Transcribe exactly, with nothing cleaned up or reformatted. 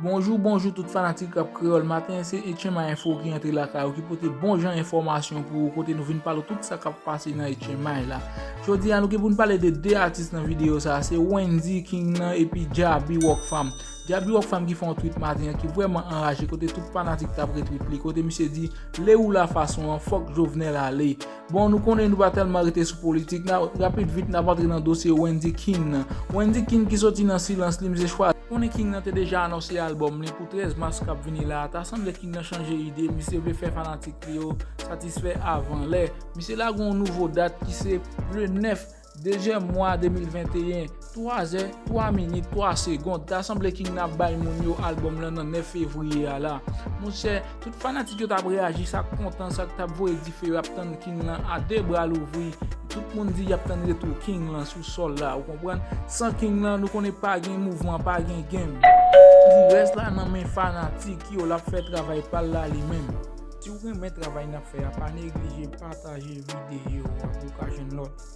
Bonjou, bonjou tout fanatik Rap Kreyòl. Maten an se H M I Info ki antre lakay ou, ki pote bon jan enfòmasyon pou ou, kote nou vin pale w tout sa k ap pase nan H M I la. Jodi a nou gen pou n pale de de atis nan videyo sa a, se Wendy King nan epi Djaby Rockfam. Djaby Rockfam ki fè yon tweet maten an ki vrèman anraje, kote tout fanatik t ap retweet li, kote misye di, le ou la fason an, fòk Jovenel ale. Bon, nou konnen nou pa tèlman rete sou politik, n a rapid vit n ap antre nan dosye Wendy King nan. Wendy King ki soti nan silans li, misye chwazi. Konnen King nan te deja anonse albòm li pou trèz mas k ap vini la a. Ta sanble King nan chanje ide, misye vle fè fanatik li yo satisfè avan lè. Misye lage yon nouvo dat ki se le nèf dezyèm mwa de mil venteyen, twa zè, twa minit, twa segond. Ta sanble King nan ap bay moun yo albòm lan nan nèf fevriye a la. Monchè, tout fanatik yo t ap reyaji, sa k kontan, sa k t ap voye dife yo, ap tann King lan a de bra louvri. Tout moun di y ap tann retou King lan sou sòl la, ou konprann? San King lan, nou konnen pa gen mouvman, pa gen game. Di rès la nan men fanatik yo, l ap fè travay pa l la li menm. Si w renmen travay n ap fè a, pa neglije pataje videyo a pou w ka jwenn lòt.